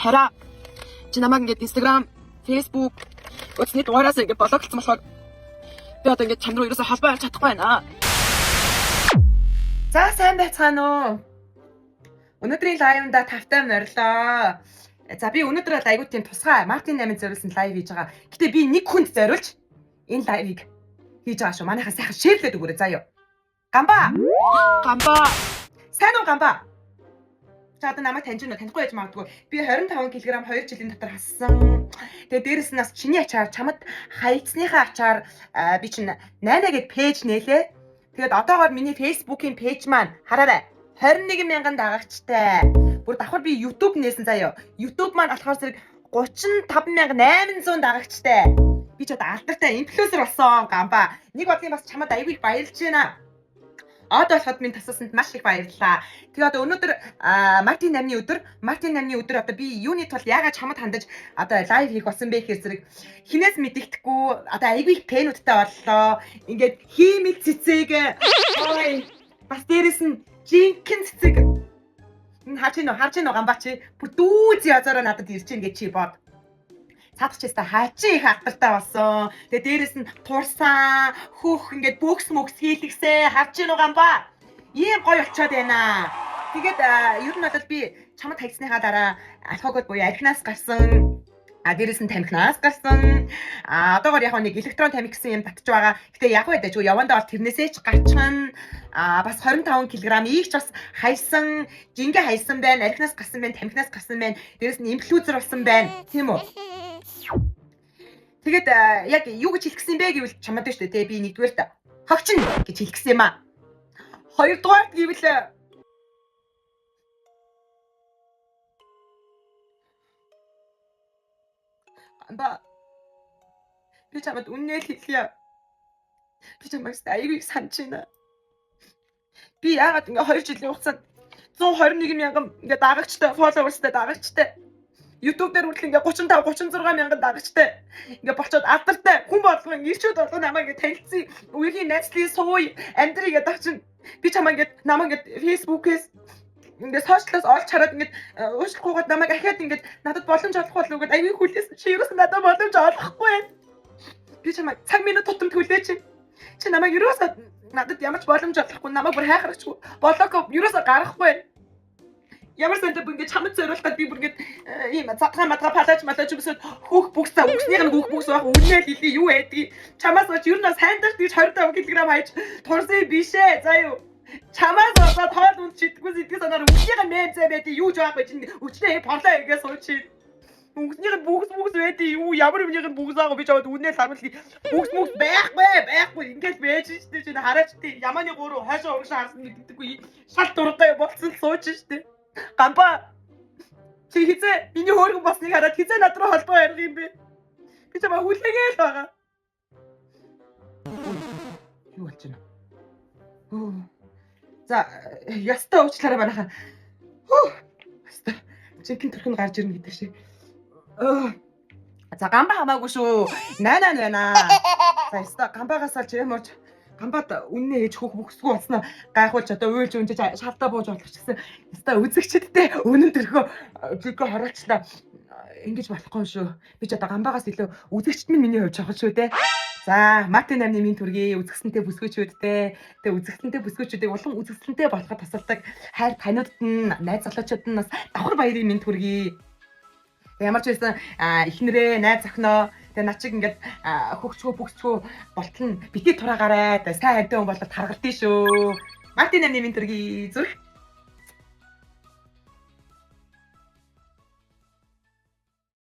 Хараа чи намайг ингээд Instagram, Facebook утасны дугаараас ингээд блоклцсон болохоор би одоо ингээд чам руу ерөөсөө холбоо авч чадахгүй байна. За, сайн байцгаана уу? Өнөөдрийн live анда тавтай морилоо. За, би өнөөдөр бол айгуу тийм тусгай Мартин 8-д зориулсан live хийж байгаа. Гэтэ би нэг хүнд зориулж энэ live ыг хийж байгаа шүү. Манайхаа сайхан share лээд өгөөрэй заа юу. Гамба! Гамба. Сайн уу, Гамба? Чи одоо намайг таньж байна уу? Танихгүй байж магадгүй. Би 25 кг 2 жилийн дотор хассан. Тэгээ дээрэс нь бас чиний ачаар, чамд хаялцсныхаа ачаар би чинь найна гэд page нээлээ. Тэгээд одоогоор миний Facebook-ийн page маань хараарай. 21 мянган дагагчтай. Бүр давхар би YouTube нээсэн заяо. YouTube маань болохоор зэрэг 35,800 дагагчтай. Би ч одоо алдартай инфлюенсер болсон, Гамба. Нэг бодлын бас чамд аягүй их баярлж байна. Од болоход минь тасалсанд маш их баярлалаа. Тэгээ одоо өнөөдөр Мартин 8-ны өдөр, Мартин 8-ны өдөр одоо би юуны тул яагаад чамд хандаж одоо live хийх болсон бэ гэхээр зэрэг хинээс мэдэгдэхгүй одоо айгүй их fan үүдтэй боллоо. Ингээд хиймэл цэцэг ой, бас дээрэс нь жинхэнэ цэцэг. Энэ харж гинөө, харж гинөө, Гамбаа, чи бүр дүүз язаараа надад ирж гин гэж чи бод. Цаадах ч өстой хаачин их алдартай болсон. Тэгээ дээрэс нь турсан, хөөх ингээд бөкс мөкс хийлгсээ, харж гин үү, Гамбаа? Ийм гоё болчоод байна. Тэгээд ер нь бол би чамд хаялцсныхаа дараа алкогол буюу архинаас гарсан. А дээрэс нь тамхинаас гарсан. А одоогор яг нэг электрон тамхи гэсэн юм татж байгаа. Гэтэ яг вэ дажгүй явандаа бол тэрнээсээ ч гарчихна. А бас 25 кг-ийг ч бас хайсан, жингээ хайсан байна, архинаас гарсан байна, тамхинаас гарсан байна. Дээрэс нь инфлюенсер болсон байна. Тийм үү? Тэгээд яг юу гэж хэлэх гэсэн бэ гэвэл чамд шүү дээ. Би нэгдүгээрт хогчин гэж хэлэх гэсэн юм аа. Хоёрдугаарт гэвэл Гамба, би чамд үннээ л хэлье. Би чамайг аягүй их санаж байна. Би яагаад ингээ 2 жилийн хугацаанд 121 мянган ингээ дагагчтай, followers тай, дагагчтай, YouTube дээр хүртэл ингээ 35 36 мянган дагагчтай ингээ болчоод алдартай хүн болгон ирчүүд болгон намайг ингээ танилцсан, үеийн найзлын сууй амьдрий гэдэг чинь би чамаа ингээ намайг ингээ Facebook-ээс ингээ social оос олж хараад ингээ уушлахгүйгээд намайг ахиад ингээ надад боломж олох болов уу гэдээ аягүй хүлээсэн чи ерөөсөн надад боломж олохгүй байна. Би чамайг цаг минут тутамд хүлээж чи намайг ерөөсөө надад ямар ч боломж олохгүй, намайг бүр хайхрагчгүй block ерөөсөө гаргахгүй байна. Ямар сандаа бүр ингэ чамд зориулах гээд би бүр ингэ ийм задгаа мадгаа палаж малаж өмсөд хөөх бүксаа үгснийх нь хөөх бүкс байх, үннээ л хэлий, юу байдгийг чамаас болж ер нь сайн даа тэгж 25 кг хайж турсан биш ээ заа юу. Чамаас болоод хоол үнд шидэггүй сэтгэл санаар үгснийх нь мэм зай байдгийг юу ч байхгүй чинь өчнөө порлоо эргээ сууч. Үгснийх нь бүкс бүкс байдгийг юу, ямар юмных нь бүкс аагаа би чамд үннээ л харуулъя. Бүкс мүкс байхгүй, байхгүй, ингээл байж штэ, чи хараач тий, ямааны гурав хойшоо урагшаа харсан мэддэггүй шал дуртай болцсон л сууч штэ. Гамба, чи хизээ миний хөөргөн болсныг хараад хизээ над руу холбоо ярих юм бэ? Би чамаа хүлээгээл байгаа. Юу болж байна? Хөө. За, ястай уучлаарай манайхаа. Хөө. Ястай. Жинхэнэ төрхөн гарч ирнэ гэдэг шиг. За, Гамба хамаагүй шүү. Найнаа байна. За, ястай Гамбагаас олж ямарч Гамбад үннээ ээж хөөх бүксгүй болсноо гайхуулж одоо уйлж үнжиж шалтаа бууж болох ч гэсэн ястай үзэгчдтэй үнэн төрхөө жигөө хоруулчлаа. Ингэж болохгүй шүү. Би ч одоо Гамбагаас илүү үзэгчд минь миний хувьд чухал шүү дээ. За, Мартин 8-ны минь төргий үзэгсэнтэй бүсгүүчүүдтэй. Тэгээ үзэгсэнтэй бүсгүүчүүдийг улам үзэгсэнтэй болоход тусалдаг хайр фануудад нь, найз залуучууд нь бас давхар баярын минь төргий. Ямар ч байсан эхнэрээ, найз охиноо, тэгээ над чиг ингээд хөгчгөө бүксгөө болтол нь бити тураагаарай. Тэгээ сайн хайртай хүн болоод таргалдیں шүү. Мартин 8-ны минь төргий, зүрх.